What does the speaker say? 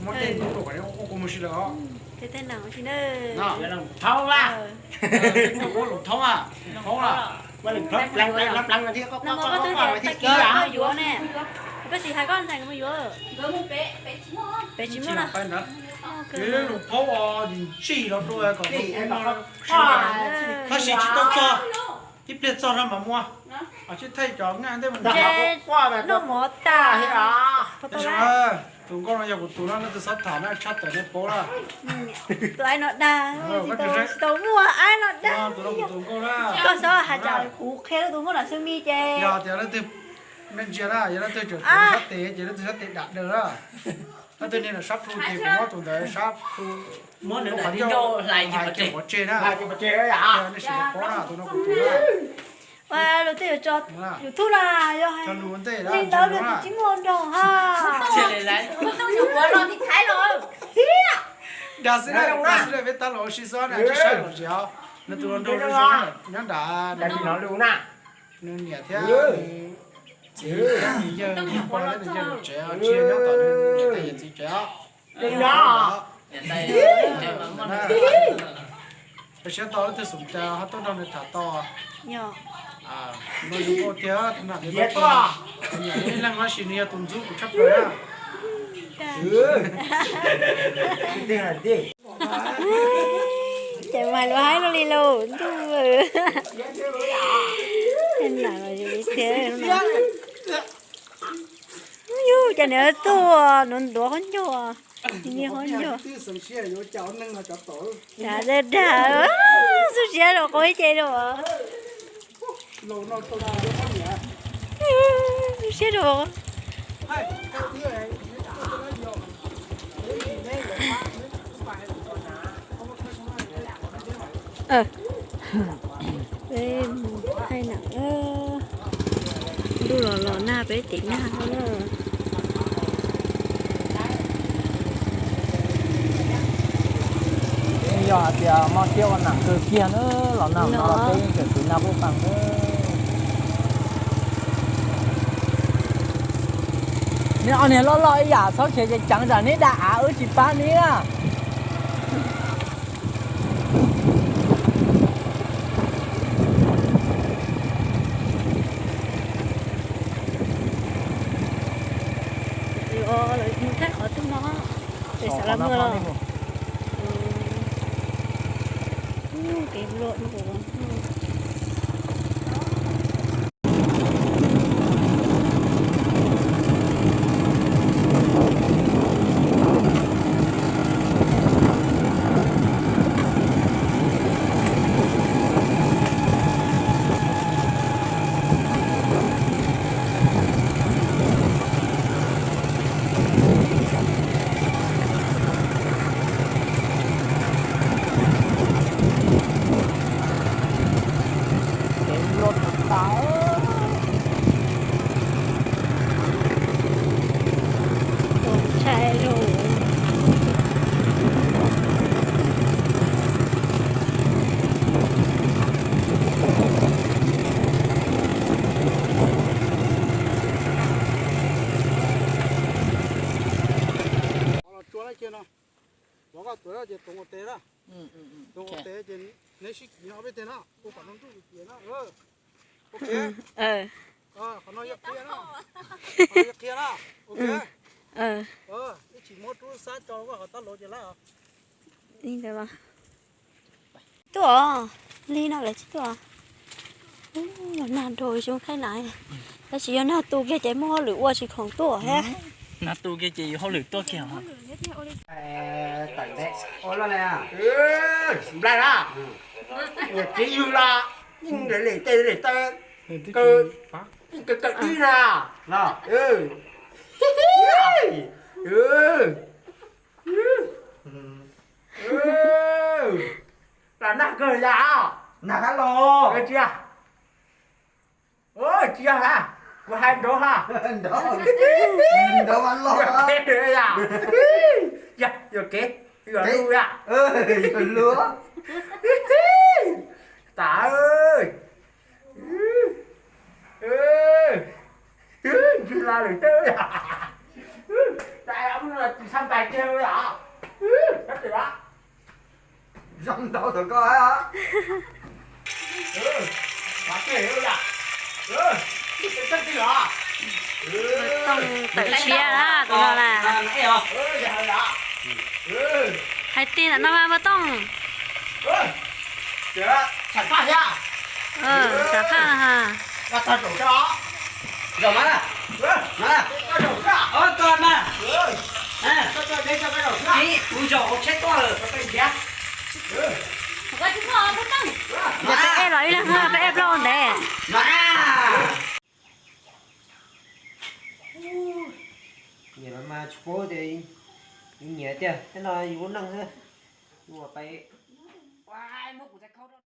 Ua kuv mus si lawm os. Tej na, thoob a, thoob a, thoob a. Koj tsis hais koj ntxhais nkawd mus yuav. Peb tsis muaj na. Lub thoob os, ntsij los rau kom tab sis tsis tau txog, ib pliag txog no mas muaj. Tsis thaij cov nqaij ntej mus. Noj mov tas. Tus nkauj no yog kuv tus no, leej twg xav tham na, tshaj tawm nej paub na. Tus aib no dag, tsis tau muaj aib no dag. Tus no kuv tus nkauj na. Koj xav hais tsam kuv qhia rau tus nkauj no xwb mi ces. Yog tias leej twg, nej ntsia na, yog leej twg tseem sab tes ces leej twg sab tes dam daws na. Leej twg niag sab plhu ces kuv muab tus ntawd sab plhu. Muab nws qhov ncauj hlais ces pov tseg na. Nej sim paub na, tus no kuv tus na. Ua lus twg yuav tso YouTube na, yog hais li ntawd nws tsis muaj nrog ha. Dag xwb na, dag xwb na, peb tab los ua si xwb na, tsis saib los tsis, nws tus nrog zoo nyob nram nws niam thiab nws txiv thiab nws yawg, nws pog thiab nws yawg lub tsev, tsis yog nyob tom nws niam thiab yawm txiv tsev os. Tam sim no tus leej twg xum cas ho tuaj nrog nws tham tau. Nws zoo nkauj tiag, tus nam ib leeg tab sis nws yog tus ntxub kuv tshaj plaws na. Ces mas lub haib luaj li lauj ntuj. Nam los yus li thiab. Yus cas nws tuaj nws ntuav qhov ncauj, nyiag qhov ncauj. Dag dag, xub siab rau qhov ib ce rau. Xub siab rau. Peb mus thaij nam, ntuj los los nag peb tim nag. Yog hais tias mob siab ua nam kawg kiag na, los nag no los peb yeej tseem tiv nag pub pam na. Neb ob niag loj loj ib yam txhob khiav ceev ceev tsam neb da av wb tsis pab neb na. Lawv mus thaij qhov twg no, pem Xav Las Muag los. Kev luam no. Kev luam tas. Los tsuav na, cia no. Los koj tuav ces tuav ua tes na. Tuav ua tes ces neb sib kiv no ob peb teg na, ua kom nws nruj tus tis na. Ok. Qhov no yog qhia na. Qhov no yog qhia na. Ok. Ib chim muab rub xab tso koj qhov tab laug ces lawm. Tuaj os, li no lawv tsis tuaj. Los nag nrog xyoo thaij nam, tab sis yog nag tu kiag ces muaj hauj lwm ua tsis khoom tuaj thiab. Nag tu kiag ces yus hauj lwm tuaj kiag. Nplai na, niam txiv yug los yeej lem tes lem taw, kawm dib na. Los nag kawg yam, nag hab los tsis yog, tsis yog hab, kuv hais nrov hab, nrov mas los, yog kev, yog lus, yog lus, tas, ntsig la lawm teb, Cai, tus xab ntais kiag li os. Sab tim os. Zoo ntau tom koj. Tooj tawm tshiab na tus no na. Hais tiag ntawm no mas Npawg Tooj. Xam phaj ha. Kuv zaum hauv tsheb tuaj lawm. Peb ej los ib leeg, peb ej plaub ntev. Nyiam los mas tsis paub tias yus nyiam tiag, tej no yus lub neej xwb. Yus pais muab kuv txhais khau rau.